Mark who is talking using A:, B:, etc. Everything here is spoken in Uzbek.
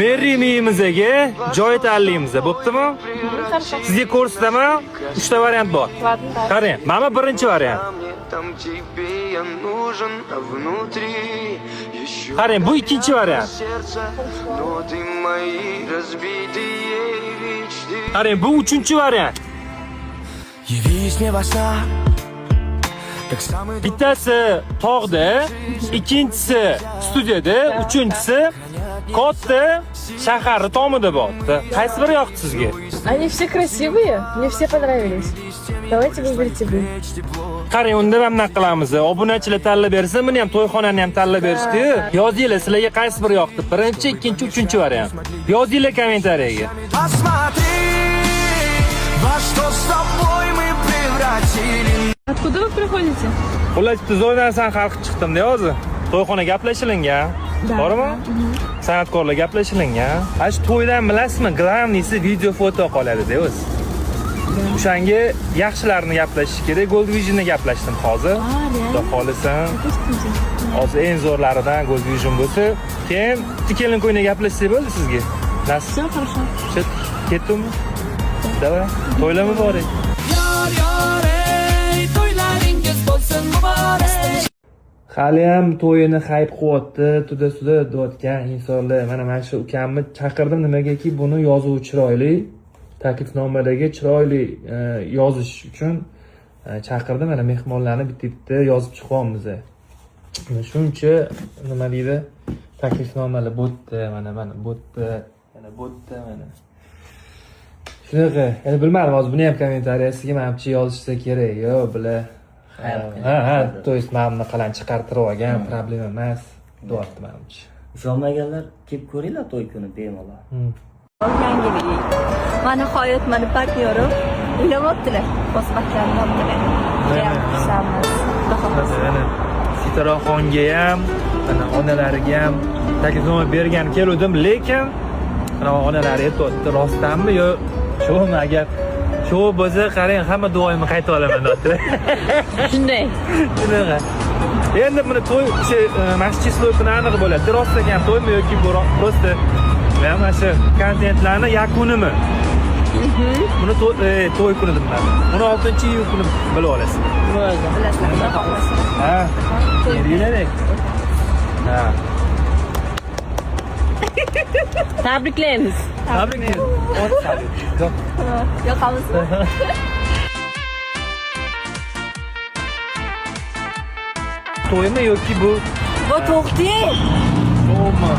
A: Merry miyimizga joy tanlaymiz, bo'ptimi?
B: Хорошо.
A: Sizga ko'rsataman, 3 ta variant bor.
B: Ладно, да.
A: Qarang, mana birinchi variant.
C: Мне там тебе я нужен, а внутри еще
A: Qarang, bu ikkinchi variant.
C: сердце, но ты мои разбитые мечты.
A: Qarang, bu uchinchi variant.
C: Явись мне во снах, как самый
A: Bittasi tog'da, ikkinchisi studiyada, uchinchisi katta shaharni tomida bo'lyapti. Qaysi biri yoqdi sizga?
B: Они все красивые, мне все понравились. Давайте выберите вы.
A: Qarang, unda ham bunaqa qilamiz. Obunachilar tanlab bersin, buni ham to'yxonani ham tanlab berishdi-yu. Yozinglar, sizlarga qaysi biri yoqdi? Birinchi, ikkinchi, uchinchi variant. Yozinglar kommentariyaga.
C: Посмотри, во что с тобой мы превратили.
B: Откуда вы приходите?
A: Xullas, bitta zo'r narsani hal qilib chiqdim-da hozir. To'yxona gaplashilingan. To'g'rimi? San'atkorlar gaplashilingan. Ana shu to'ydan bilasizmi, главный si video foto qoladi-da o'zi. O'shanga yaxshilarini gaplashish kerak. Gold Visionni gaplashdim hozir. Xudo xohlasa. Hozir eng zo'rlaridan Gold Vision bo'lsa, keyin bitta kelin ko'ylak gaplashsak bo'ldi sizga. Nasib.
B: Все хорошо.
A: Ketdimi? Давай. To'ylar muborak.
D: Yor yor ey, to'ylaringiz bo'lsin muborak.
A: Haliyam to'yini hayb qilyapti, туда-сюда deyotgan insonlar. Mana shu ukamni chaqirdim, nimagaki buni yozuvi chiroyli, taklifnomadagi chiroyli yozish uchun chaqirdim. Mana mehmonlarni bitta-bitta yozib chiqyapmiz. Mana shuncha nima deydi, taklifnomalar bo'tdi, mana bo'tdi, mana bo'tdi, mana. Shunaqa, endi bilmadim, hozir buni ham kommentariyasiga manimcha yozishsa kerak, yo bular ha, то есть mana bunaqalarni chiqartirib olgan, problema emas, deyapti manimcha.
E: Ishonmaganlar kelib ko'ringlar to'y kuni bemalol.
F: Yangilik. Va nihoyat mani partnyorim uylanyaptilar. Bosmaklanyaptilar. Judayam xursandmiz. Xudo xohlasa.
A: Mana Sitoraxonga ham, mana onalariga ham taklifnoma bergan keluvdim, lekin mana onalari aytyapti, rostdanmi yo shumi? Agar shu bo'lsa, qarang, hamma duoyimni qayta olaman deyaptilar.
B: Shunday.
A: Shunaqa. Endi buni to'y o'sha mana shu число kuni aniq bo'ladi. Rostdan ham to'ymi yoki bu просто mana shu kontentlarni yakunimi? Buni to'y kuni deyman. 16-iyul kuni bilib olasiz.
B: Bo'ldi.
F: Bilasizlar, xudo xohlasa.
A: Ha. Deyiladi. Ha.
B: Tabriklaymiz.
A: Tabriklaymiz.
F: Yoqamizmi?
A: To'ymi yoki bu
F: Va to'xting.
A: shoumi?